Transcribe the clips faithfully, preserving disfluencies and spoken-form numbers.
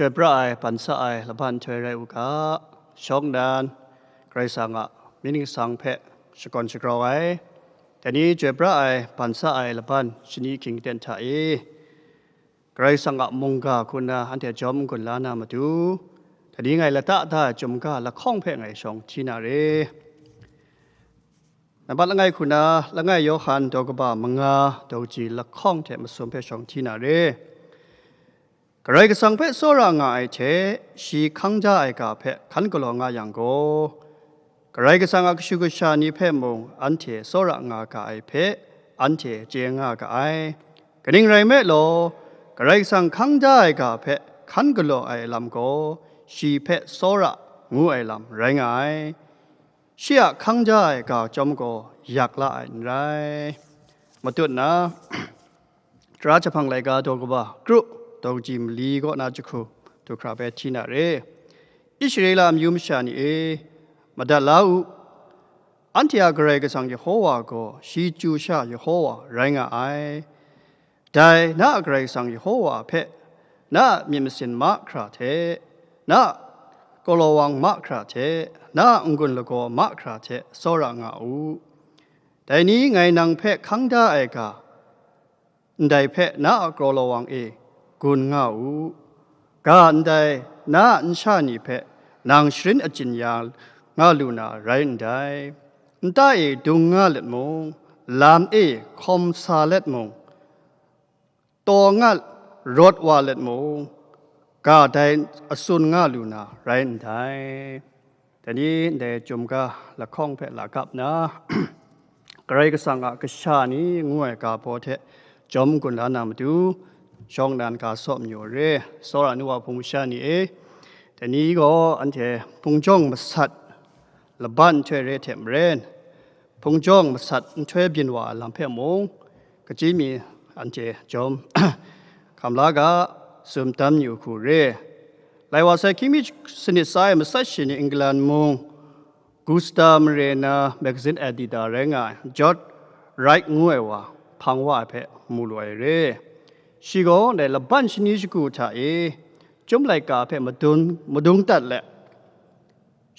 Chyoi pra ai, ban sa ai laban nhtoi rai u ga, shawng nnan Karai Kasang a mying ningsang hpe shakawn shagrau ai, dai ni chyoi pra ai, ban sa ai laban shani hkying ten hta e, Karai Kasang a mungga hku nna anhte jawm n-gun la na matu, dai ni ngai lata da ai chyum ga lahkawng hpe ngai shawng hti na re. Nambat langai hku na, langai Yawhan daw kaba manga daw kaji lahkawng hte masum hpe shawng hti na re. Karai Kasang hpe tsawra nga ai hte, shi hkang da ai ga hpe hkan galaw nga yang gaw, Karai Kasang a kashu kasha ni hpe mung anhte tsawra nga ga ai hpe anhte chye nga ga ai. Kaning rai nme law, Karai Kasang hkang da ai ga hpe hkan galaw ai lam gaw, shi hpe tsawra ngu ai lam rai nga ai. Shi a hkang da ai ga chyawm gaw yak la ai n rai. Matut na, Tara jahpang laika daw kaba kru daw kaji mali kaw na jahku du hkra bai hti na re. Israela amyu masha ni e, madat la u, anhte a Karai Kasang Yehowa gaw shi chyu sha Yehowa rai nga ai. Dai na a Karai Kasang Yehowa hpe na a myit masin mahkra hte, na a galaw wang mahkra hte, na a n-gun lagaw mahkra hte tsawra nga u. Dai ni ngai nang hpe hkang da ai ga, ndai hpe na a galaw wang e gun nga u. Ga ndai na a nsha ni hpe nang sharin achyin ya nga lu na rai ndai. Nta e dung nga let mung, lam e hkawm sa let mung, taw nga rawt wa let mung, ga dai atsun nga lu na rai ndai. Dai ni ndai chyum ga lahkawng hpe la kap na, Karai Kasang a kasha ni ngu ai ga baw hte jawm n-gun la na matu, shawng nnan ga saw mayu re. Tsawra nu wa hpung masha ni e, dai ni gaw anhte hpung jawng masat laban nhtoi re hte maren, hpung jawng masat nhtoi byin wa ai lam hpe mung, kachyi mi anhte jawm hkam la ga, tsun tam yu hku re. Lai wa sai, hkying mi sanit tsa ai matsat shi ni England mung, Gusta mare na magazine editor rai nga ai George Wright ngu ai wa hpang wa ai hpe mu lu ai re. Shi gaw ndai laban shani shagu hta e chyum laika hpe madun, madung dat let,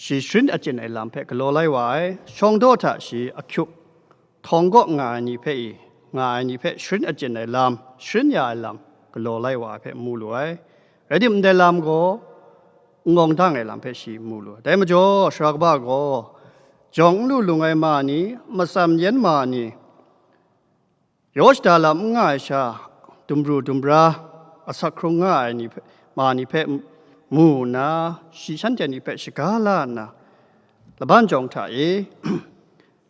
shi sharin achyin ai lam hpe galaw lai wa ai, shawng daw hta shi ahkyuk htawng kaw nga ai ni hpe i, nga ai ni hpe sharin achyin ai lam, sharin ya ai lam galaw lai wa ai hpe mu lu ai. Rai tim, ndai lam gaw n-gawng dang ai lam hpe shi mu lu ai. Dai majaw, Sara kaba gaw jawng n lu lung ai ma ni, matsam yen ma ni, yaw shada lam n nga ai sha, dumru dumra, asak hkrung nga ai ni hpe, ma ni hpe mu nna, shi shanhte ni hpe shaga la nna, laban jawng hta e,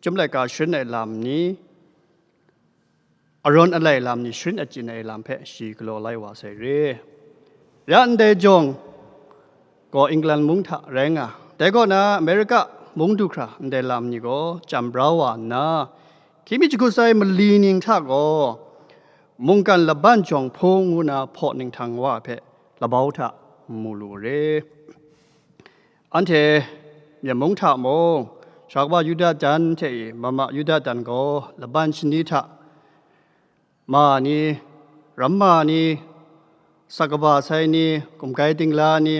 chyum laika sharin ai lam ni, arawn alai lam ni sharin achyin ai lam hpe shi galaw lai wa sai re. Ya ndai jawng gaw England mung hta rai nga, dai kaw na America mung du hkra ndai lam ni gaw chyam bra wa nna, hkying mi jahku sai mali ning hta gaw mungkan laban jawng hpung ngu na hpaw ninghtang wa hpe labau hta mu lu re. Anhte Myen mung hta mung, Sara kaba Yuda dan hte i Mama Yuda dan gaw laban shani hta, ma ni, ramma ni, asak kaba sai ni, gumgai dingla ni,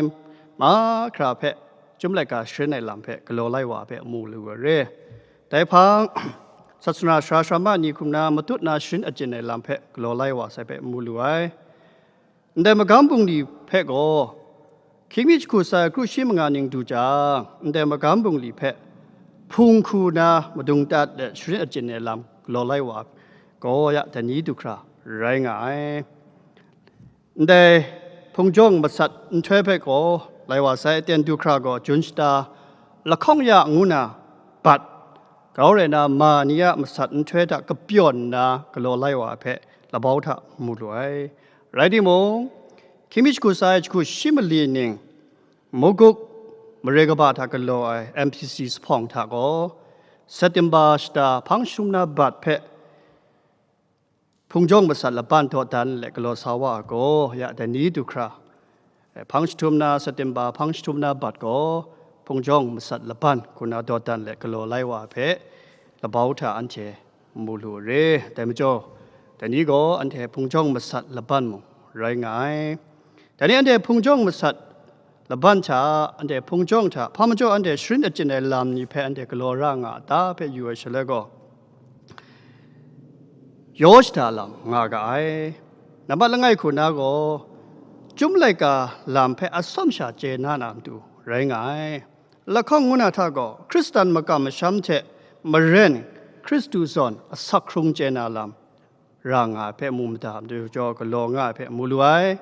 mahkra hpe chyum laika sharin ai lam hpe galaw lai wa hpe mu lu ai re. Dai hpang, sat sara sara sara ma ni hkum na matut na sharin achyin ai lam hpe galaw lai wa sai hpe mu lu ai. Ndai magam bungli hpe gaw, hkying mi jahku sai kru shi manga ning du jang, ndai magam bungli hpe hpung hku na madung dat let sharin achyin ai lam galaw lai wa gaw ya dai ni du hkra rai nga ai. Ndai hpung jawng masat nhtoi hpe gaw, lai wa sai, aten du hkra gaw jun shata lahkawng ya ngu na bat, grau rai na ma ni a masat nhtoi hta kapyawn nna galaw lai wa hpe labau hta mu lu ai. Rai timung, hkying mi jahku sai jahku shi mali ning, Muguk mare kaba hta galaw ai M P C C hpawng hta gaw, September shata hpang jahtum na bat hpe hpung jawng masat laban dawdan let galaw sa wa ai gaw, ya dai ni du hkra, eh, hpang jahtum na, September hpang jahtum na bat gaw, hpung jawng masat laban hku na dawdan let galaw lai wa ai hpe, labau hta anhte mu lu re. Dai majaw, dai ni gaw anhte hpung jawng masat laban mung rai nga ai. Dai ni anhte hpung jawng masat laban hta, anhte hpung jawng hta hpa majaw anhte sharin achyin ai lam ni hpe anhte galaw ra nga a ta hpe yu ai shaloi gaw, yaw shada lam nga ga ai. Nambat langai hku na gaw, chyum laika lam hpe atsawm sha chye na na matu rai nga ai. Lahkawng ngu na hta gaw, Hkristan makam masham hte maren Hkristu zawn asak hkrung chye na lam ra nga ai hpe mu mada matu jaw galaw nga ai hpe mu lu ai.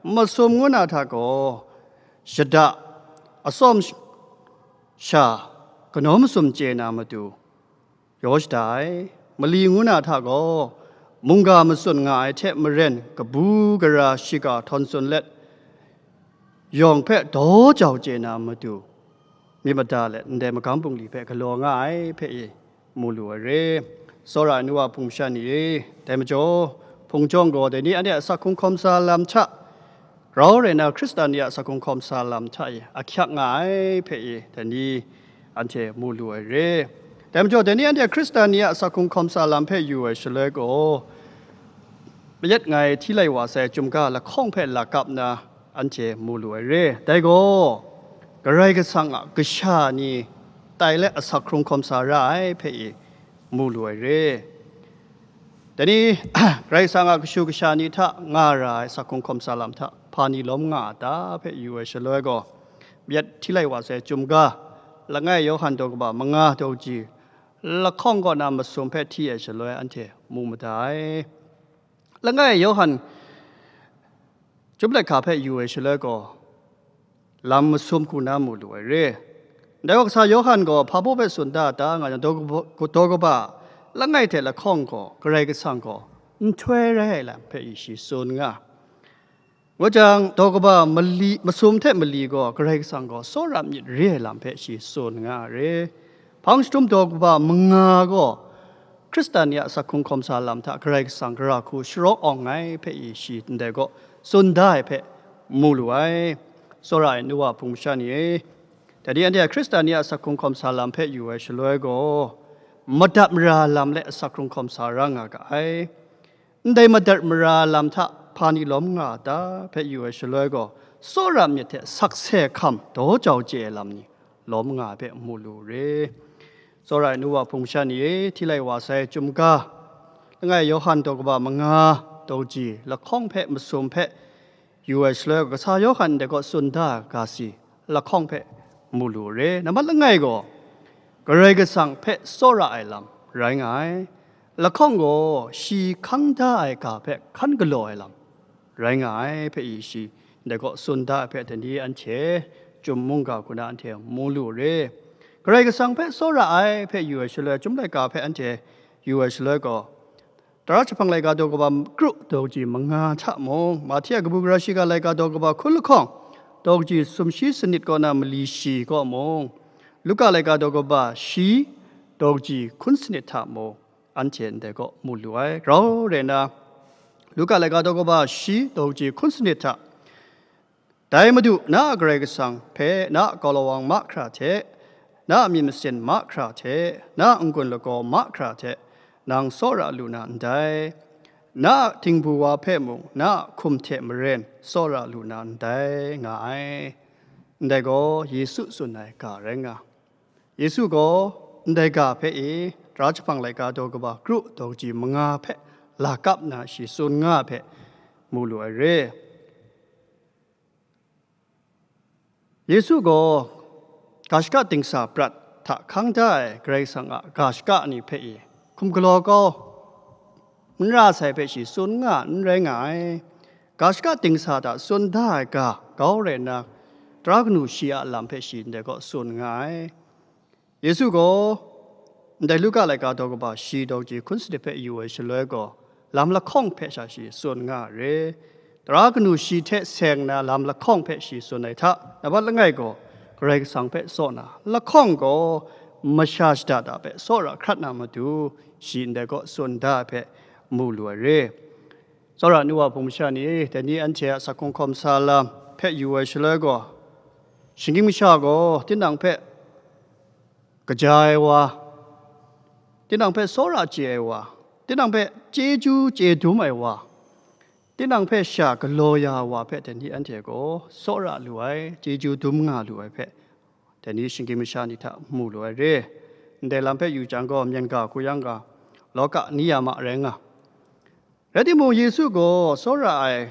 Masum ngu na hta gaw, shada atsawm sha kanaw masum chye na matu yaw shada ai. Mali ngu na hta gaw, mungga matsun nga ai hte maren kabu gara shiga htawn tsun let, yawng hpe daw jau chye na matu myit mada let ndai magam bungli hpe galaw nga ai hpe e mu lu ai re. Tsawra ai nu wa hpung masha ni e, dai majaw, hpung jawng gaw dai ni anhte a asak hkrung hkawm sa lam hta, grau rai na Hkristan ni a asak hkrung hkawm sa lam hta e ahkyak nga ai hpe e dai ni anhte mu lu ai re. Dai majaw, dai ni anhte Hkristan ni a asak hkrung hkawm sa lam hpe yu ai shaloi gaw, mayat ngai hti lai wa sai chyum ga lahkawng hpe lakap nna anhte mu lu ai re. Dai gaw, Karai Kasang a kasha ni tai let asak hkrung hkawm sa ra ai hpe e mu lu ai re. Dai ni, Karai Kasang a kashu kasha ni hta nga ra ai asak hkrung hkawm sa lam hta hpa ni lawm nga a ta hpe yu ai shaloi gaw, mayat hti lai wa sai chyum ga, langai Yawhan daw kaba manga daw kaji lahkawng kaw na masum hpe hti ai shaloi anhte mu mada ai. Langai Yawhan chyum laika hpe yu ai shaloi gaw, lam masum hku na mu lu ai re. Dai gaw, kasa Yawhan gaw hpa baw hpe tsun da a ta nga jang, daw kaba, daw kaba langai hte lahkawng gaw Karai Kasang gaw nhtoi rai ai lam hpe shi tsun nga. Ngu jang, daw kaba mali, masum hte mali gaw Karai Kasang gaw tsawra myit re ai lam hpe shi tsun nga re. Hpang jahtum daw kaba manga gaw Hkristan ni a asak hkrung hkawm sa lam hta Karai Kasang gara hku sharawng awng ai hpe i shi ndai gaw tsun da ai hpe mu lu ai. Tsawra ai nu wa hpung masha ni e, dai ni anhte a Hkristan ni a asak hkrung hkawm sa lam hpe yu ai shaloi gaw, madat mara lam le asak hkrung hkawm sa ra nga ga ai. Ndai madat mara lam hta hpa ni lawm nga a ta hpe yu ai shaloi gaw, tsawra myit hte sakse hkam daw jau chye ai lam ni lawm nga ai hpe mu lu re. Tsawra ai nu wa hpung masha ni e, hti lai wa sai chyum ga, langai Yawhan daw kaba manga daw kaji lahkawng hpe masum hpe yu ai shaloi gaw, kasa Yawhan ndai gaw tsun da ai ga si lahkawng hpe mu lu re. Nambat langai gaw, Karai Kasang hpe tsawra ai lam rai nga ai. Lahkawng gaw shi hkang da ai ga hpe hkan galaw ai lam rai nga ai hpe i shi ndai gaw tsun da ai hpe dai ni anhte chyum mungga hku na anhte mu lu re. Karai Kasang hpe tsawra ai hpe yu ai shaloi, chyum laika hpe anhte yu ai shaloi gaw, Tara jahpang laika daw kaba kru daw kaji manga hta mung, Mahti a kabu gara shiga laika daw kaba hkun lahkawng daw kaji sumshi sanit kaw na mali shi kaw mung, Luka laika daw kaba shi daw kaji hkun sanit hta mung, anhte ndai kaw mu lu ai. Grau rai na, Luka laika daw kaba shi daw kaji hkun sanit hta, Dai Madu, na a Karai Kasang hpe na a galaw wang mahkra hte, na a myit masin mahkra hte, na a n-gun lagaw mahkra hte, nang tsawra lu na ndai. Na a htingbu wa hpe mung, na a hkum hte maren tsawra lu na ndai, nga ai. Ndai gaw Yesu tsun ai ga rai nga. Yesu gaw ndai ga hpe e, Tara jahpang laika daw kaba kru daw kaji manga hpe la kap nna shi tsun nga hpe mu lu ai re. Yesu gaw ga shaka dingsa prat hta hkang da ai Karai Kasang a ga shaka ni hpe e hkum galaw kau n ra sai hpe shi tsun nga n rai nga ai. Ga shaka dingsa hta tsun da ai ga grau rai nna, tara kanu shi a lam hpe shi ndai gaw tsun nga ai. Yesu gaw ndai Luka laika daw kaba shi daw kaji hkun sanit hpe yu ai shaloi gaw, lam lahkawng hpe sha shi tsun nga re. Tara kanu shi hte seng na lam lahkawng hpe shi tsun ai hta, nambat langai gaw Karai Kasang hpe tsaw na lahkawng gaw masha shada da hpe tsawra hkrat na matu, shi ndai gaw tsun da ai hpe mu lu ai re. Tsawra nu wa hpung masha ni, dai ni anhte a asak hkrung hkawm sa lam hpe yu ai shaloi gaw, shinggyim masha gaw tinang hpe kaja ai wa, tinang hpe tsawra chye ai wa, tinang hpe chyeju chye dum ai wa, Tinang hpe sha galaw ya wa hpe dai ni anhte gaw tsawra lu ai, chyeju dum nga lu ai hpe, dai ni shinggyim masha ni hta mu lu ai re. Ndai lam hpe yu jang gaw, myen ga hku yang ga, lawka ni ya ma rai nga. Rai timung, Yesu gaw tsawra ai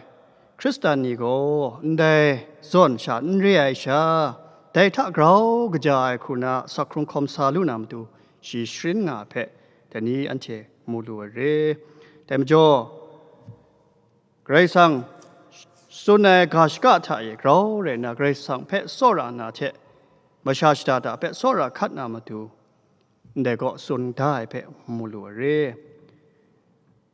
Hkristan ni gaw ndai zawn sha n re ai sha, dai hta grau kaja ai hku na asak hkrung hkawm sa lu na matu, shi sharin nga ai hpe, dai ni anhte mu lu ai re. Dai majaw, Karai Kasang tsun ai ga shaka hta e grau rai nna, Karai Kasang hpe tsawra na hte masha shada da hpe tsawra hkat na matu, ndai gaw tsun da ai hpe mu lu ai re.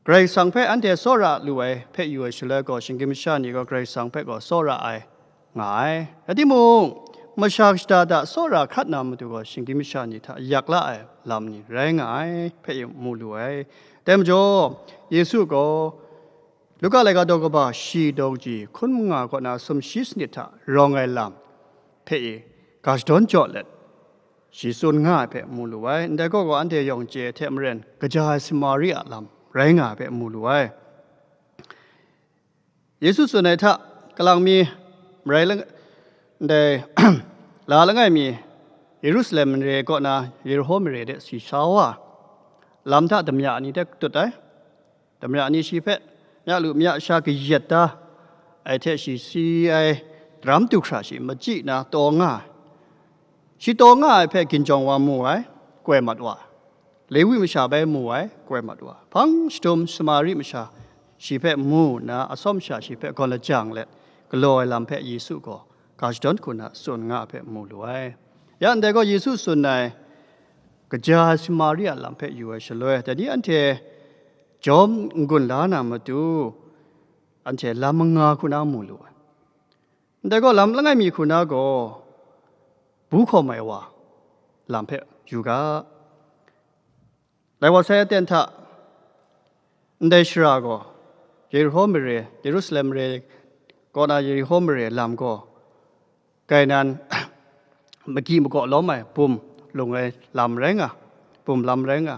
Karai Kasang hpe anhte tsawra lu ai hpe yu ai shaloi gaw, shinggyim masha ni gaw Karai Kasang hpe gaw tsawra ai nga ai. Rai timung, masha shada da tsawra hkat na matu gaw, shinggyim masha ni hta yak la ai lam ni rai nga ai hpe mu lu ai. Dai majaw, Yesu gaw Luka laika daw kaba shi daw kaji hkun manga kaw na sumshi sanit hta rawng ai lam hpe e ga shadawn jaw let, shi tsun nga ai hpe mu lu ai. Ndai gaw gaw, anhte yawng chye ai hte maren, kaja ai Samari a lam rai nga ai hpe mu lu ai. Yesu tsun ai hta, kalang mi, marai lang-, ndai la langai mi, Yerusalem mare kaw na Yeriho mare de shi sa wa, lam hta damya ni de tut ai. Damya ni shi hpe mya lu mya sha kayat da ai hte, shi si ai daram du hkra shi machyi na taw nga ai. Shi taw nga ai hpe ginjawng wa mu ai, koi mat wa ai. Lewi masha bai mu ai, koi mat wa ai. Hpang shadum Samari masha shi hpe mu nna, atsawm sha shi hpe gawn lajang let galaw ai lam hpe Yesu gaw ga shadawn hku na tsun nga ai hpe mu lu ai. Ya ndai gaw, Yesu tsun ai kaja ai Samari a lam hpe yu ai shaloi, dai ni anhte jawm n-gun la na matu, anhte lam manga hku na mu lu ai. Ndai gaw, lam langai mi hku na gaw, bu hkawm ai wa lam hpe yu ga. Lai wa sai aten hta, ndai shara gaw, Yeriho mare, Yerusalem mare kaw na Yeriho mare lam gaw, kainan magyi magaw lawm ai bum lung ai lam rai nga, bum lam rai nga.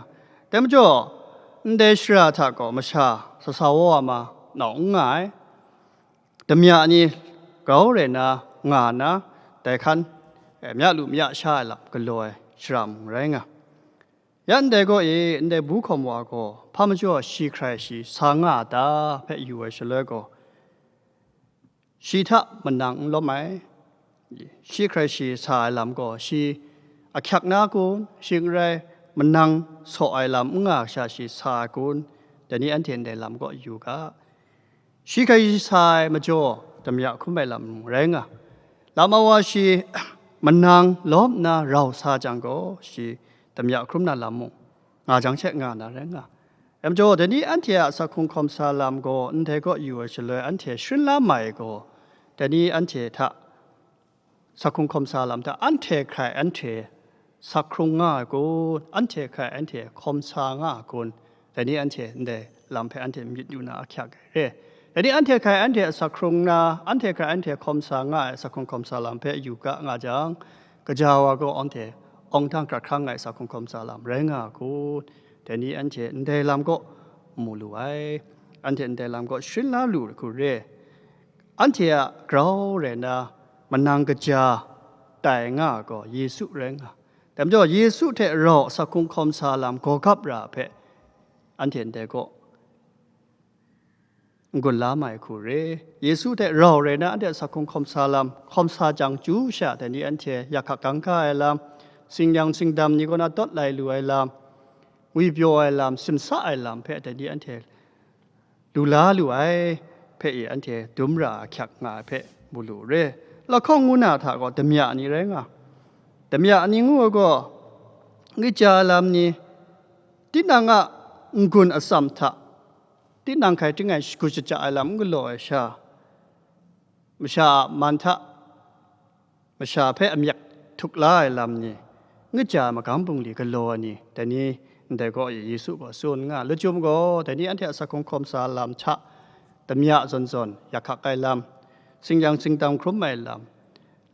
Dai majaw, ndai shara hta gaw masha sasa wa wa ma nau n nga ai. Damya ni grau rai na nga na, dai hkan, eh, mya lu mya sha ai lam galaw ai shara mung rai nga. Ya ndai gaw e, ndai bu hkawm wa gaw, hpa majaw shi hkrai shi sa nga a ta hpe yu ai shaloi gaw, shi hta manang n lawm ai. Shi hkrai shi sa ai lam gaw, shi ahkyak na kun, shing n rai, manang saw ai lam n nga sha shi sa ai kun, dai ni anhte ndai lam gaw yu ga. Shi hkrai shi sa ai majaw, damya hkrum ai lam mung rai nga. Lam a wa shi manang lawm nna rau sa jang gaw, shi damya hkrum na lam mung nga jang she nga na rai nga. Rai majaw, dai ni anhte a asak hkrung hkawm sa lam gaw ndai kaw yu ai shaloi, anhte sharin la mai gaw, dai ni anhte hta asak hkrung hkawm sa lam hta, anhte hkrai anhte asak hkrung nga ai kun, anhte hkrai anhte hkawm sa nga ai kun, dai ni anhte ndai lam hpe anhte myit yu na ahkyak ai re. Dai ni anhte hkrai anhte asak hkrung na, anhte hkrai anhte hkawm sa nga ai asak hkrung hkawm sa lam hpe yu ga nga jang, kaja wa gaw anhte awng dang hkrat hkrang ai asak hkrung hkawm sa lam rai nga ai kun, dai ni anhte ndai lam gaw mu lu ai. Anhte ndai lam gaw sharin la lu hku re. Anhte a grau rai na, manang kaja tai nga ai gaw Yesu rai nga. Dai majaw, Yesu hte rau asak hkrung hkawm sa lam gaw gap ra ai hpe, anhte ndai gaw n-gun la mai hku re. Yesu hte rau rai na, anhte asak hkrung hkawm sa lam, hkawm sa jang chyu sha, dai ni anhte yak hkak gang ga ai lam, singyan singdam ni kaw na tawt lai lu ai lam, ngwipyaw ai lam, simsa ai lam hpe, dai ni anhte lu la lu ai hpe e, anhte dum ra ahkyak nga ai hpe mu lu re. Lahkawng ngu na hta gaw damya ni rai nga. Damya ni ngu ai gaw, ngikja ai lam ni, tinang a n-gun atsam hta, tinang hkrai ting ai shagu shaja ai lam n galaw ai sha, masha a man hta masha hpe amyek htuk la ai lam ni, ngikja ai magam bungli galaw ai ni, dai ni ndai gaw Yesu gaw tsun nga. Lachyum gaw, dai ni anhte asak hkrung hkawm sa lam hta damya zawn zawn yak hkak ai lam, singyan singdam hkrum ai lam,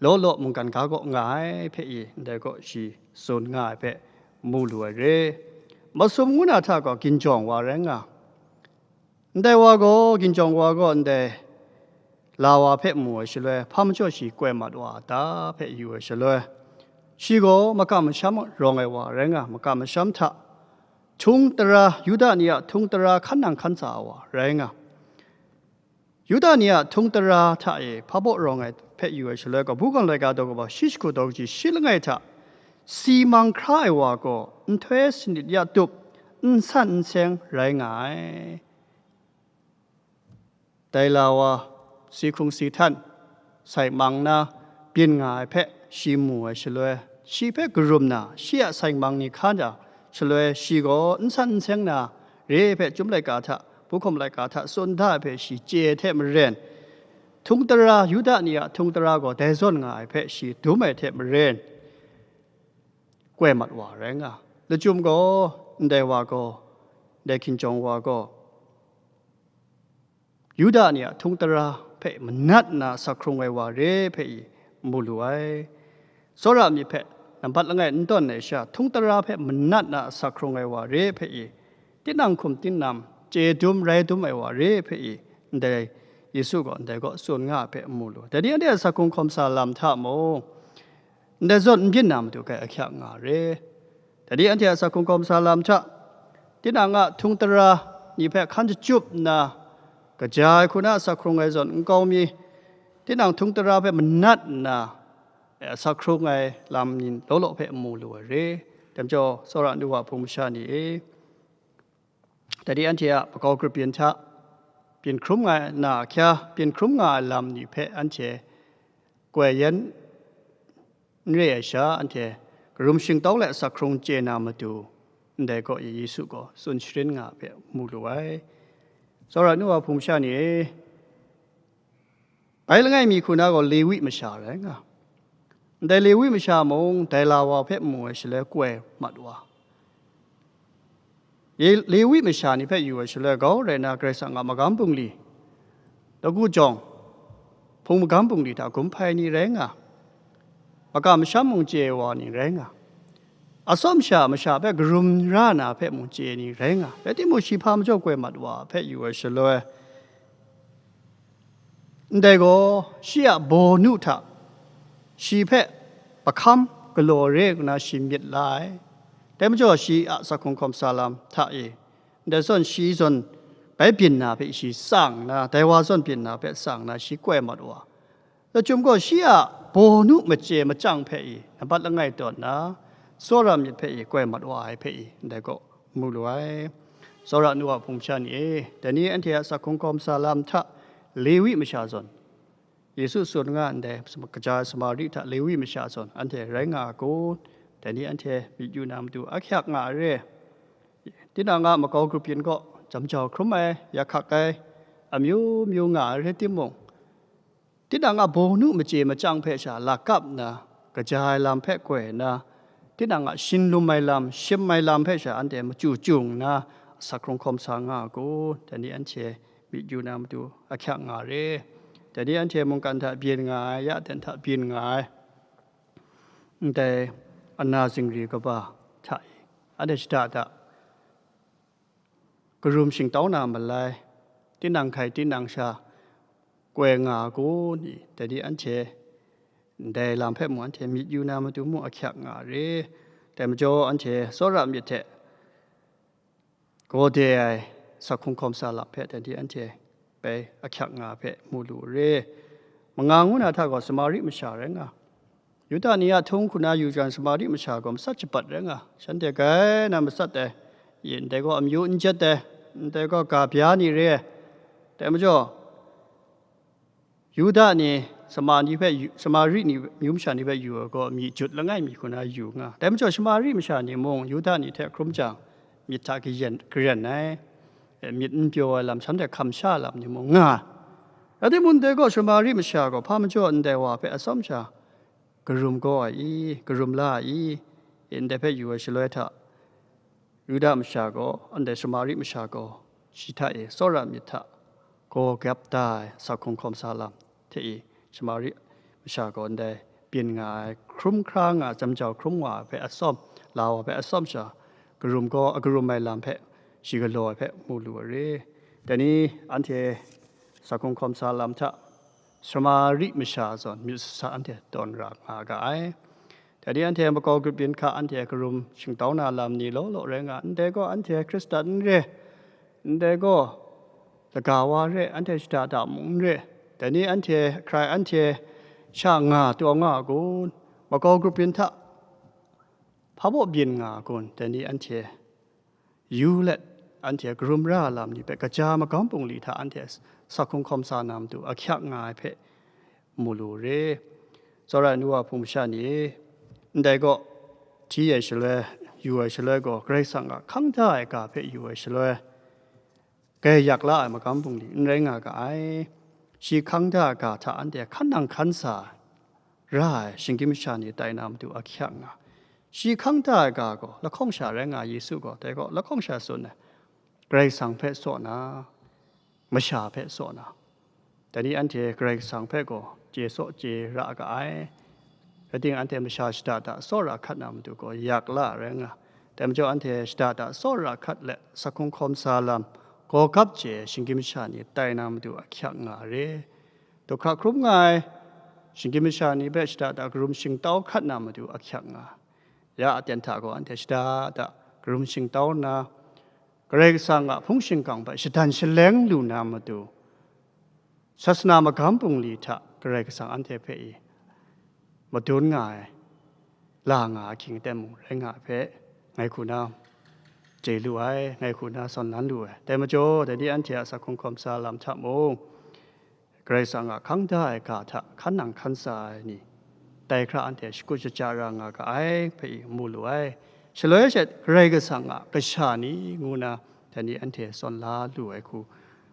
law law mungkan ga kaw nga ai hpe i, ndai gaw shi tsun nga ai hpe mu lu ai re. Masum ngu na hta gaw ginjawng wa rai nga. Ndai wa gaw, ginjawng wa gaw ndai la wa hpe mu ai shaloi, hpa majaw shi koi mat wa a ta hpe yu ai shaloi, shi gaw makam masham rawng ai wa rai nga, makam masham hta htung tara, Yuda ni a htung tara hkan nang hkan tsa ai wa rai nga. Yuda ni a htung tara hta e hpa baw rawng ai hpe yu ai shaloi gaw, Bungkawn laika daw kaba shi jahku daw kaji shi langai hta si mang hkra ai wa gaw nhtoi sanit ya tup, n san n seng rai nga ai. Dai la wa, si hkrung si htan, sai mang na, byin nga ai hpe shi mu ai shaloi, shi hpe karum na, shi a sai mang ni hkan ai shaloi, shi gaw n san n seng na, re ai hpe chyum laika hta, buhkum laika hta tsun da ai hpe shi chye ai hte maren, htung tara, Yuda ni a htung tara gaw dai zawn nga ai hpe shi dum ai hte maren, koi mat wa rai nga. Lachyum gaw, ndai wa gaw, ndai hkinjawng wa gaw, Yuda ni a htung tara hpe manat nna asak hkrung ai wa re hpe i mu lu ai. Tsawra myit hpe nambat langai n tawn ai sha, htung tara hpe manat nna asak hkrung ai wa re hpe i, tinang hkum tinang chye dum rai dum ai wa re hpe i, ndai Yesu gaw ndai kaw tsun nga ai hpe mu lu. Dai ni anhte a asak hkrung hkawm sa lam hta mung, ndai zawn n byin na matu hkai ahkyak nga re. Dai ni anhte a asak hkrung hkawm sa lam hta, tinang a htung tara ni hpe hkan jachyup nna, kaja ai hku na asak hkrung ai zawn nkau mi, tinang htung tara hpe manat nna, asak hkrung ai lam ni law law hpe mu lu ai re. Dai majaw, tsawra nu wa hpung masha ni e, dai ni anhte a makau grup byin hta, byin hkrum nga na ahkya, byin hkrum nga ai lam ni hpe anhte koi yan n re ai sha, anhte karum shingtau let asak hkrung chye na matu, ndai kaw e Yesu gaw tsun sharin nga ai hpe mu lu ai. Tsawra nu wa hpung masha ni e, bai langai mi hku na gaw Lewi masha rai nga. Ndai Lewi masha mung, dai la wa hpe mu ai shaloi koi mat wa. Ye-, Lewi masha ni hpe yu ai shaloi, grau rai na, Karai Kasang a magam bungli, lagu jawng, hpung magam bungli hta gum hpai ni rai nga, makam masham mung chye ai wa ni rai nga, atsawm sha masha hpe karum ra na hpe mung chye ai ni rai nga, rai timung, shi hpa majaw koi mat wa hpe yu ai shaloi, ndai gaw shi a bawnu hta shi hpe pahkam galaw re nna shi myit la ai. Dai majaw, shi a asak hkrung hkawm sa lam hta e, ndai zawn shi zawn bai byin na hpe shi tsang nna, dai wa zawn byin na hpe tsang nna, shi koi mat wa. Lachyum gaw shi a bawnu machye machyang hpe i, nambat langai tawn nna, tsawra myit hpe i, koi mat wa ai hpe i, ndai kaw mu lu ai. Tsawra nu wa hpung masha ni e, dai ni anhte a asak hkrung hkawm sa lam hta Lewi masha zawn, Yesu tsun nga ndai, kaja ai Samari hta Lewi masha zawn anhte rai nga a kun? Dai ni anhte myit yu na matu ahkyak nga a re. Tinang a makau grup yin gaw jam jau hkrum ai, yak hkak ai, amyu myu nga ai rai timung, tinang a bawnu machye machyang hpe sha lakap nna, kaja ai lam hpe koi nna, tinang a shinlum ai lam, shim ai lam hpe sha anhte machyu chyung nna, asak hkrung hkawm sa nga a kun? Dai ni anhte myit yu na matu ahkyak nga re. Dai ni anhte mungkan hta byin nga ai, ya aten hta byin nga ai, ndai ana zingri kaba hta e, anhte shada da karum shingtau na malai, tinang hkai tinang sha koi nga a kun i? Dai ni anhte ndai lam hpe mung anhte myit yu na matu mung ahkyak nga re. Dai majaw, anhte tsawra myit hte gaw de ai asak hkrung hkawm sa lam hpe dai ni anhte bai ahkyak nga hpe mu lu re. Manga ngu na hta gaw Samari masha rai nga. Yuda ni a htung hku na yu jang, Samari masha gaw matsat shabat rai nga. Shanhte grai na matsat ai, ndai gaw amyu n jet ai, ndai gaw ga bya ni re ai. Dai majaw, Yuda ni Samari hpe yu, Samari ni myu masha ni hpe yu ai gaw, myi jut langai mi hku na yu nga. Dai majaw, Samari masha ni mung Yuda ni hte hkrum jang, myit hta kayan, karen ai, e, myit n pyaw ai lam, shanhte hkam sha ai lam ni mung nga ai. Rai timung, dai gaw Samari masha gaw hpa majaw ndai wa hpe atsawm sha karum gaw ai i, karum la ai i, ndai hpe yu ai shaloi hta, Yuda masha gaw, ndai Samari masha gaw, shi hta e tsawra myit hta gaw gap da ai asak hkrung hkawm sa lam hte e, Samari masha gaw ndai byin nga ai, hkrum hkra nga, jam jau hkrum nga ai hpe atsawm, la wa hpe atsawm sha, karum gaw, a karum ai lam hpe shi galaw ai hpe mu lu ai re. Dai ni anhte sa hkungkawm sa lam hta, Samari masha zawn myit sasa anhte tawn ra nga ga ai. Dai ni anhte makau grup yin hka anhte karum shingtau na lam ni law law rai nga, ndai gaw anhte Hkristan n re, ndai gaw laga wa re, anhte shada da mung n re, dai ni anhte hkrai anhte sha nga taw nga a kun, makau grup yin hta hpa baw byin nga a kun, dai ni anhte yu let, anhte karum ra lam ni hpe kaja magam bungli hta anhte sa hkungkawm sa na matu ahkyak nga ai hpe mu lu re. Tsawra ai nu wa hpung masha ni e, ndai gaw hti ai shaloi, yu ai shaloi gaw, Karai Kasang a hkang da ai ga hpe yu ai shaloi, grai yak la ai magam bungli n rai nga ga ai. Shi hkang da ai ga hta anhte hkan nang hkan sa ai, ra ai shinggyim masha ni tai na matu ahkyak nga, shi hkang da ai ga gaw lahkawng sha rai nga ai, Yesu gaw dai gaw lahkawng sha tsun ai, Karai Kasang hpe tsaw na, masha hpe tsaw na, dai ni anhte Karai Kasang hpe gaw chye tsaw chye ra ga ai. Rai timung, anhte masha shada da tsawra hkat na matu gaw yak la rai nga, dai majaw anhte shada da tsawra hkat let sa hkungkawm sa lam, gawgap chye ai shinggyim masha ni tai na matu ahkyak nga re. Duhkra hkrum nga ai shinggyim masha ni hpe shada da karum shingtau hkat na matu ahkyak nga, ya aten hta gaw anhte shada da karum shingtau nna, Karai Kasang a hpung shingkang hpe shadan shaleng lu na matu, sasana magam bungli hta Karai Kasang anhte hpe i madun nga ai, la nga ai hkying aten mung rai nga ai hpe ngai hku na chye lu ai, ngai hku na sawn lan lu ai. Dai majaw, dai ni anhte a sa hkungkawm sa lam hta mung, Karai Kasang a hkang da ai ga hta hkan nang hkan sa ai ni, tai hkra anhte shakut shaja ra nga ga ai hpe i mu lu ai. Shaloi she Karai Kasang a kasha ni ngu na, dai ni anhte sawn la lu ai hku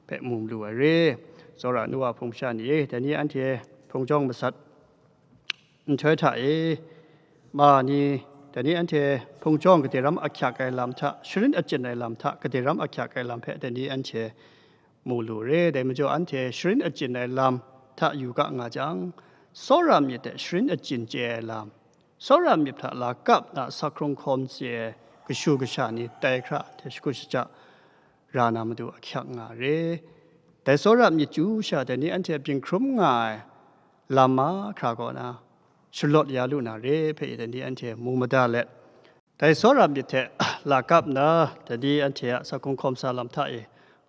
hpe mu lu ai re. Tsawra ai nu wa hpung masha ni e, dai ni anhte hpung jawng masat nhtoi hta e, ma ni, dai ni anhte hpung jawng gade ram ahkyak ai lam hta, sharin achyin ai lam hta, gade ram ahkyak ai lam hpe dai ni anhte mu lu re. Dai majaw, anhte sharin achyin ai lam hta yu ga nga jang, tsawra myit hte sharin achyin chye ai lam, tsawra myit hta lakap na sa hkrung hkawm chye ai kashu kasha ni tai hkra anhte shakut shaja ra na matu ahkyak nga re. Dai tsawra myit chyu sha dai ni anhte byin hkrum nga ai lam mahkra kaw na, shalawt ya lu na re hpe dai ni anhte mu mada let, dai tsawra myit hte lakap nna, dai ni anhte a sa hkungkawm sa lam hta e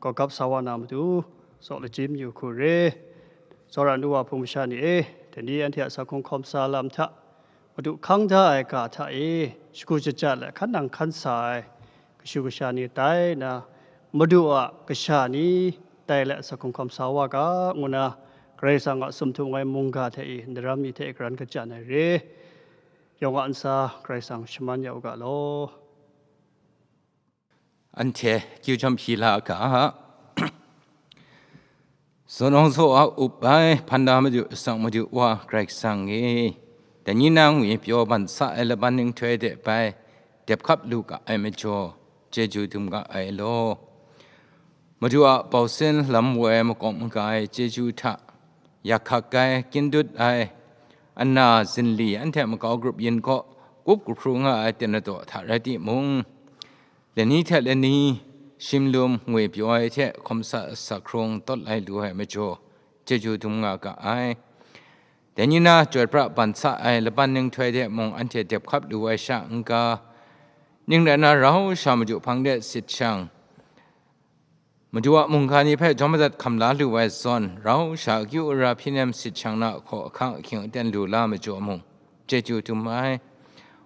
gawgap sa wa na matu, tsaw lachyim yu hku re. Tsawra ai nu wa hpung masha ni e, dai ni anhte a sa hkungkawm sa lam hta, Madu hkang da ai ga hta e shakut shaja let hkan nang hkan sa ai kashu kasha ni tai nna, Madu a kasha ni tai let sa hkungkawm sa wa ga, ngu na Karai Kasang a sumtu ai mungga hte e, ndaram ni hte e karan kachyan ai re. Yawng a ntsa Karai Kasang shaman ya u ga law. Anhte kyu jawm hpyi la ga. Zawn awng zaw a up ai, hpan da Madu, Atsang Madu Wa Karai Kasang e, dai ni na ngwi pyaw ban sa ai laban nhtoi de bai dep hkap lu ga ai majaw, chyeju dum ga ai law. Madu a bau sin lam woi ai makawp maga ai chyeju hta, yak hkak ai, kyin dut ai, ana zinli anhte makau grup yin kaw kup kahpru nga ai ten ladaw hta rai timung, lani hte lani shim lum ngwi pyaw ai hte hkawm sa sa hkrung tawt lai lu ai majaw, chyeju dum nga ga ai. Dai ni na chyoi pra ban sa ai laban nhtoi de mung anhte dep hkap lu ai sha n-ga, ning rai na rau sha Madu hpang de sit shang, Madu a mungga ni hpe jawm madat hkam la lu ai zawn, rau sha akyu ara hpyi nem sit shang na hkaw ahkang ahkying aten lu la majaw mung, chyeju dum ai.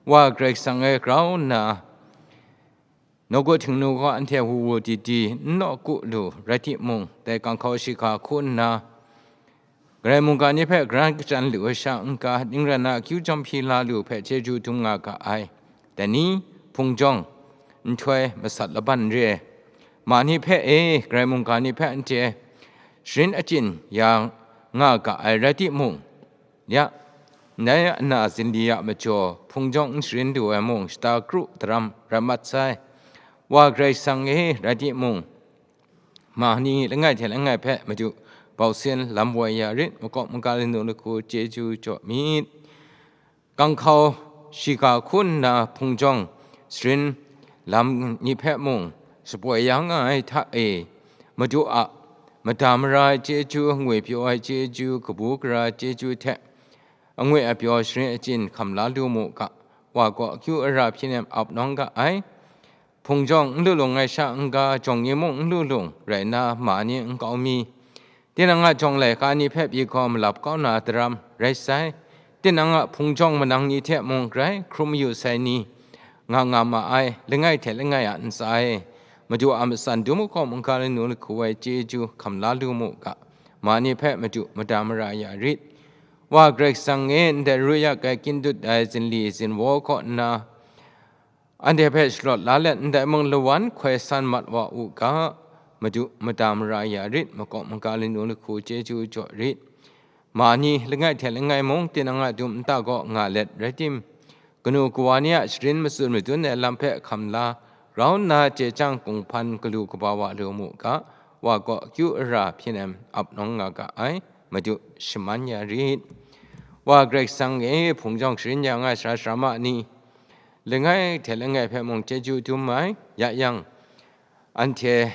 Wa Karai Kasang e grau nna, nawku htingnu gaw anhte wu wu di di n nawku lu rai timung, dai ganghkau shiga hku nna, Karai mungga ni hpe karan kachyan lu ai sha n-ga, ning rai na akyu jawm hpyi la lu hpe chyeju dum nga ga ai. Dai ni, hpung jawng, nhtoi masat laban re ai ma ni hpe e, Karai mungga ni hpe anhte sharin achyin ya nga ga ai rai timung, ya, ndai ana zinli a majaw hpung jawng n sharin lu ai mung, shata kru daram rai mat sai. Wa Karai Kasang e rai timung, ma ni langai hte langai hpe Madu bau sin lam woi ya rit, makawp maga lanu lagu chyeju jaw myit. Ganghkau shiga hku nna hpung jawng sharin lam ni hpe mung shapoi ya nga ai hta e, Madu a mada mara ai chyeju, ngwi pyaw ai chyeju, kabu gara ai chyeju hte angwi apyaw sharin achyin hkam la lu mu ga, wa gaw akyu ara hpyi nem ap nawng ga ai. Hpung jawng n lu lung ai sha n-ga, jawng ni mung n lu lung rai nna, ma ni nkau mi, tinang a jawng laika ni hpe pyi hkawm malap kau na daram rai sai. Tinang a hpung jawng manang ni hte mung grai hkrum yu sai ni, nga nga ma ai, langai hte langai a ntsa e, Madu a matsan dum makawp maga lanu lahku ai chyeju hkam la lu mu ga, ma ni hpe Madu mada mara ya rit. Wa Karai Kasang e, ndai ruyak ai kyin dut ai zinli zinwaw kaw nna, anhte hpe sharawt la let, ndai mung lawan hkoi san mat wa u ga, Madu mada mara ya rit, makawp maga lanu lahku chyeju jaw rit. Ma ni langai hte langai mung tinang a dum nta gaw nga let rai tim, kanu kawa ni a sharin matsun madun ai lam hpe hkam la grau nna chye chyang kunghpan galu kaba wa lu mu ga, wa gaw akyu ara hpyi nem ap nawng nga ga ai. Madu shaman ya rit. Wa Karai Kasang e, hpung jawng sharin ya nga ai sara sarama ni, langai hte langai hpe mung chyeju dum ai. Ya yang, anhte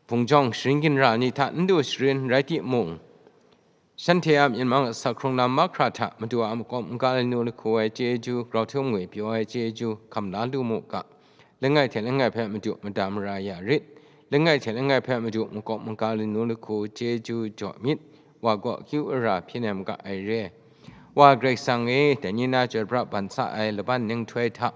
hpung jawng sharin ginra ni hta n du sharin rai timung, shanhte a myit mang asak hkrung lam mahkra hta Madu a makawp maga lanu lahku ai chyeju, grau htum ngwi pyaw ai chyeju hkam la lu mu ga, langai hte langai hpe Madu mada mara ya rit. Langai hte langai hpe Madu makawp maga lanu lahku chyeju jaw myit. Wa gaw akyu ara hpyi nem ga ai re. Wa Karai Kasang e, dai ni na chyoi pra ban sa ai laban ning htoi hta,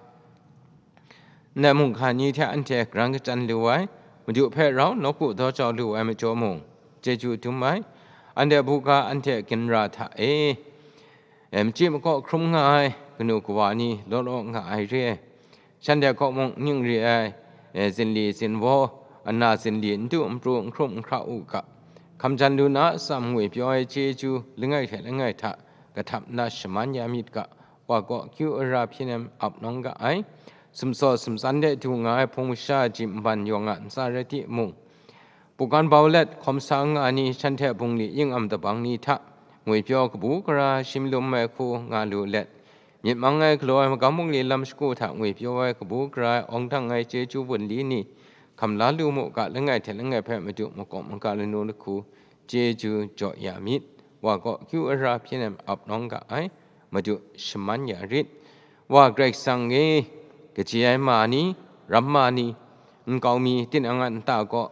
ndai mungga ni hte anhte karan kachyan lu ai, Madu hpe rau nawku daw jau lu ai majaw mung, chyeju dum ai. Anhte buga anhte ginra hta e, e, machyi makaw hkrum nga ai kanu kawa ni law law nga ai re. Shanhte kaw mung ning re ai, e, zinli zinwaw, ana zinli n du n pru n hkrum n hkra u ga, hkam jan lu na atsam ngwi pyaw ai chyeju langai hte langai hta kahtap nna shaman ya myit ga, wa gaw akyu ara hpyi nem ap nawng ga ai. Sumsaw sumtsan de du nga ai hpung masha ji nban yawng a ntsa rai timung, pukan bau let hkawm sa nga ni, shanhte bungli ying am dabang ni hta ngwi pyaw kabu gara shim lum ai hku nga lu let, myit mang ai galaw ai magam bungli lam shagu hta ngwi pyaw ai kabu gara ai awng dang ai chyeju wunli ni hkam la lu mu ga, langai hte langai hpe Madu makawp maga lanu lahku chyeju jaw ya myit. Wa gaw akyu ara hpyi nem ap nawng ga ai. Madu shaman ya rit. Wa Karai Kasang e, kaji ai ma ni, ramma ni, nkau mi, tinang a nta gaw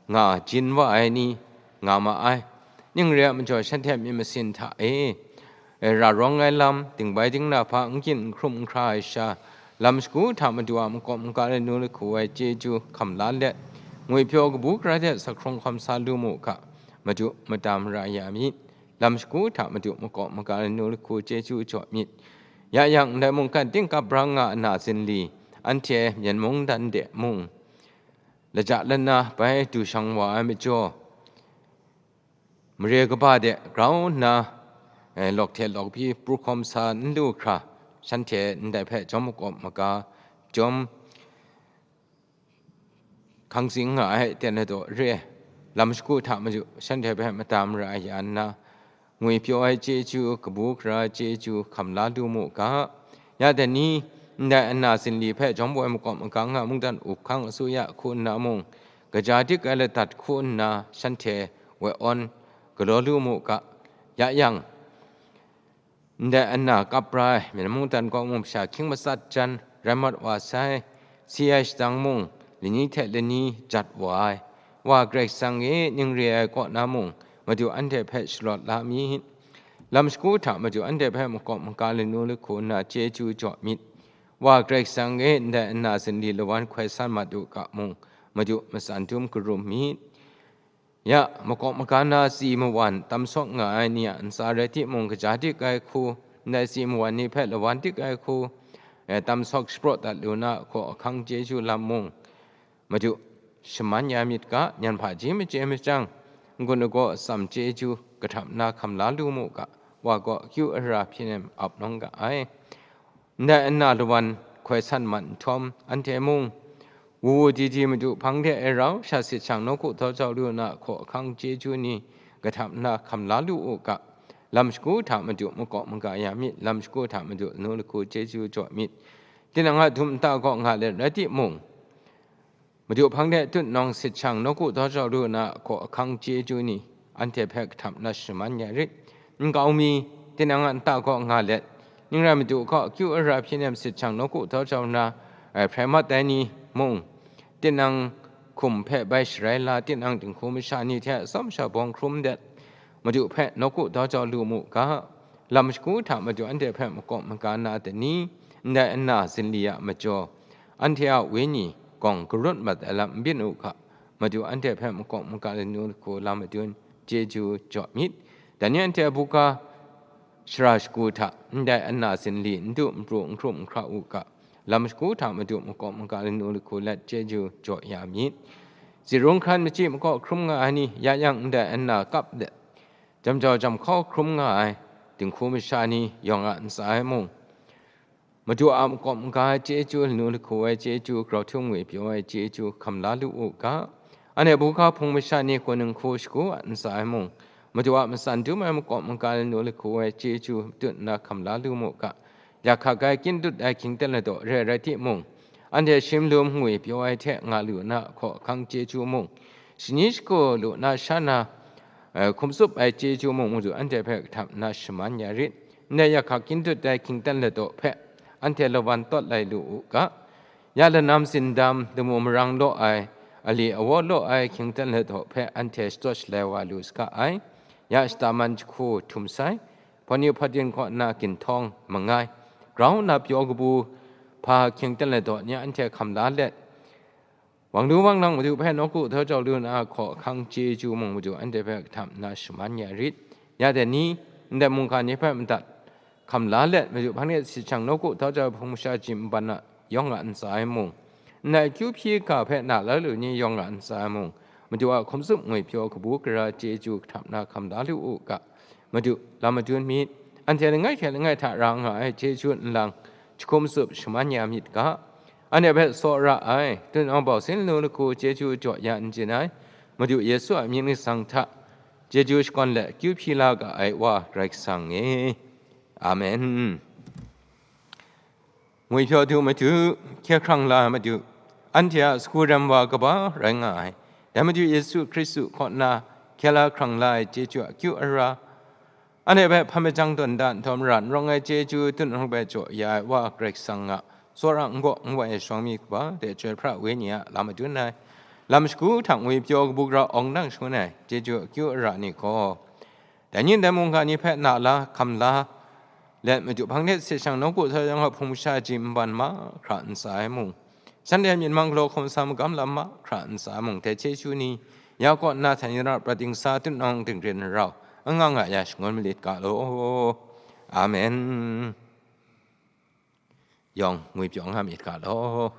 nga jin wa ai ni, nga ma ai. Ning re ai majaw, shanhte myit masin hta e, e, ra rawng ai lam, dingbai dingna hpa n gyin n hkrum n hkra ai sha, lam shagu hta Madu a makawp maga lanu lahku ai chyeju hkam la let, ngwi pyaw kabu gara hte asak hkrung hkawm sa lu mu ga, Madu mada mara ya myit. Lam shagu hta Madu makawp maga lanu lahku chyeju jaw myit. Ya yang, ndai mungkan ting kap bra nga ana zinli, anhte Myen mung dan de mung, laja lana bai du shang wa ai majaw, mare kaba de grau nna, eh, lawk hte lawk pyi pru hkawm sa n lu hkra, shanhte ndai hpe jawm makawp maga, jawm hkang zing nga ai ten ai daw re ai. Lam shagu hta maju shanhte hpe mada mara ya nna, ngwi pyaw ai chyeju, kabu gara ai chyeju hkam la lu mu ga. Ya dai ni, ndai ana zinli hpe jawm baw ai makawp magang a mungdan up hkang asuya hku nna mung, kaja dik ai ladat hku nna shanhte woi awn galaw lu mu ga. Ya yang, ndai ana kap ra ai, Myen mungdan kaw mung masha hkying matsat jan rai mat wa sai, si ai shadang mung, lani hte lani jat wa ai, Wa Karai Kasang e, ning re ai kaw na mung, Madu anhte hpe sharawt la myit. Lam shagu hta Madu anhte hpe makawp maga lanu lahku nna chyeju jaw myit. Wa Karai Kasang e, ndai ana zinli lawan hkoi san mat u ga mung, Madu matsan dum karum myit. Ya, makawp maga na tsi mawan tam sawk nga ai ni a ntsa rai timung, kaja dik ai hku, ndai tsi mawan ni hpe lawan dik ai hku, eh, tam sawk shapraw dat lu na hkaw ahkang chyeju lam mung, Madu, shaman ya myit ga, nyan hpaji machye machyang, n-gun lagaw atsam chyeju kahtap nna hkam la lu mu ga, Wa gaw akyu ara hpyi nem ap nawng ga ai. Ndai ana lawan hkoi san mat nhtawm, anhte mung, wu wu di di Madu hpang de e rau, sha sit shang nawku daw jau lu na hkaw ahkang chyeju ni kahtap nna hkam la lu u ga, lam shagu hta Madu makawp maga ya myit, lam shagu hta Madu lanu lahku chyeju jaw myit. Tinang a dum nta kaw nga let rai timung, Madu hpang de tut nawng sit shang nawku daw jau lu na hkaw ahkang chyeju ni anhte hpe kahtap na shaman ya rit. Nkau mi, tinang a nta kaw nga let, ning rai Madu kaw akyu ara hpyi nem sit shang nawku daw jau na, eh, hprai mat ai ni mung, tinang hkum hpe bai sharai la, tinang dinghku masha ni hte atsawm sha bawng hkrum det, Madu hpe nawku daw jau lu mu ga. Lam shagu hta Madu anhte hpe makawp maga na dai ni? Ndai ana zinli a majaw, anhte a wenyi gawng karut mat ai lam n byin u ga. Madu anhte hpe makawp maga lanu lahku lam madun chyeju jaw myit. Dai ni anhte a buga shara shagu hta ndai ana zinli n du n pru n hkrum n hkra u ga. Lam shagu hta Madu makawp maga lanu lahku let chyeju jaw ya myit. Zingrung hkran machyi makaw hkrum nga ai ni, ya yang ndai ana kap let, jam jau jam hkau hkrum nga ai dinghku masha ni yawng a ntsa e mung, Madu a makawp maga ai chyeju, lanu lahku ai chyeju, grau htum ngwi pyaw ai chyeju hkam la lu u ga. Anhte buga hpung masha ni kaw ninghku shagu a ntsa e mung, Madu a matsan dum ai makawp maga, lanu lahku ai chyeju matut nna hkam la lu mu ga. Ya hkak ai, kyin dut ai hkying ten ladaw re ai rai timung, anhte shim lum ngwi pyaw ai hte nga lu na hkaw ahkang chyeju mung, shani shagu lu na sha na, eh, hkum tsup ai chyeju mung Madu anhte hpe kahtap nna shaman ya rit. Ndai ya hkak kyin dut ai hkying ten ladaw hpe anhte lawan tawt lai lu u ga. Ya lanam zindam, lamu marang law ai, ali awa law ai hkying ten ladaw hpe anhte shataw shalai wa lu saga ai. Ya shata man jahku htum sai, hpawni hpawdin kaw na ginhtawng mangai, grau nna pyaw kabu hpa hkying ten ladaw ni anhte hkam la let, wang lu wang lang Madu hpe nawku daw jau lu na hkaw ahkang chyeju mung Madu anhte hpe kahtap nna shaman ya rit. Ya dai ni, ndai mungga ni hpe madat hkam la let, Madu hpang de sit shang nawku daw jau ai hpung masha ji nban a yawng a ntsa e mung, ndai akyu hpyi ga hpe na la lu ni yawng a ntsa e mung, Madu a hkum tsup ngwi pyaw kabu gara chyeju kahtap nna hkam la lu u ga. Madu, lam madun myit. Anhte langai hte langai hta ra nga ai chyeju nlang jahkum tsup shaman ya myit ga. Anhte hpe tsawra ai, tut nawng bau sin lanu lahku chyeju jaw ya n jin ai, Madu Yesu a mying lasang hta chyeju shakawn let akyu hpyi la ga ai Wa Karai Kasang e. Amen. Ngwi pyaw du Madu, hkye hkrang la ai Madu, anhte a sagu rem wa kaba rai nga ai, dai Madu Yesu Hkristu kaw nna hkye la hkrang la ai chyeju a akyu ara, anhte hpe hpa majang dawn da nhtawm ra n rawng ai chyeju tut nawng hpe jaw ya ai Wa Karai Kasang a tsawra n gaw n wai ai shawng mi kaba de Chyoi Pra Wenyi a lam madun ai, lam shagu hta ngwi pyaw kabu gara awng nang shangun ai chyeju akyu ara ni gaw, dai ni ndai mungga ni hpe na la, hkam la, let Madu hpang de sit shang nawku daw jau ai hpung masha ji nban mahkra ntsa e mung, shanhte myit mang galaw hkum sa magam lam mahkra ntsa e mung, dai chyeju ni ya kaw nna htan yin ra prat dingsa tut nawng dingrin rau n nga nga ya shangun malit ga law. Amen. Yawng ngwi pyaw nga myit ga law.